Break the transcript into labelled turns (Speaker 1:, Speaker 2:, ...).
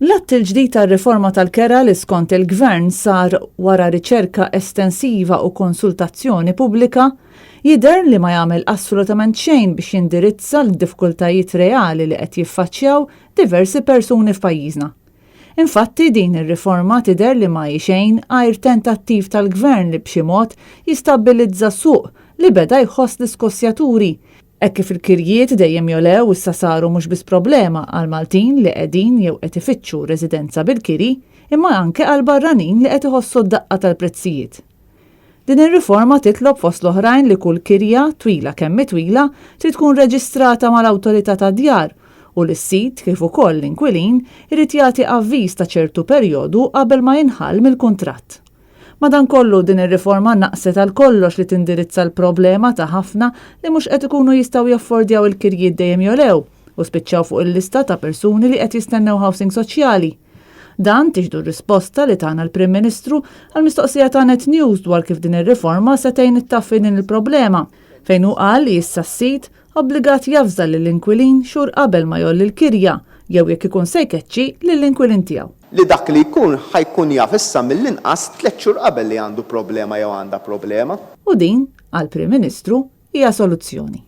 Speaker 1: L-att il-ġdid tar-riforma tal-kera li skont il-Gvern sar wara riċerka estensiva u konsultazzjoni pubblika, jidher li ma jagħmel assolutament xejn biex jindirizza l-diffikultajiet reali li qed jiffaċċjaw diversi persuni f'pajjiżna. Infatti din ir-riforma tidher li ma hi xejn għajr tentattiv tal-Gvern li b'xi mod jistabbilizza suq li beda jħoss l-iskossjaturi Hekk kif il-kirjiet dejjem jogħlew issa saru mhux biss problema għall-Maltin li qegħdin jew qed ifittxu residenza bil-kiri, imma anke għall-barranin li qed iħossu d-daqqa tal-prezzijiet. Din ir-riforma titlob fost l-oħrajn li kull kirja, twila kemm hi twila, trid tkun reġistrata mal-Awtorità tad-Djar u li s-sid kif ukoll l-inkwilin irid jagħti avviż ta' ċertu perjodu qabel ma jinħall mill-kuntratt. Madankollu, din ir-riforma naqset għal kollox li tindirizza l-problema ta' ħafna li mhux qed ikunu jistgħu jaffordjaw il-kirjiet dejjem jogħlew u spiċċaw fuq il-lista ta' persuni li qed jistennew housing soċjali. Dan tixhdu r-risposta li tana l-Prim Ministru għall-mistoqsija ta' Net News dwar kif din ir-riforma se tgħin ittaffi din il-problema, fejn hu qal li issa s-sid obbligat javża lill-inkwilin xhur qabel ma jgħolli l-kirja jew jekk ikun se jkeċċi lill-inkwilin tiegħu.
Speaker 2: Li dak li jkun ħa jkun jaf issa mill-inqas tlett xhur qabel li għandu problema jew għandha problema.
Speaker 1: U din, għall-Prim Ministru, hija soluzzjoni.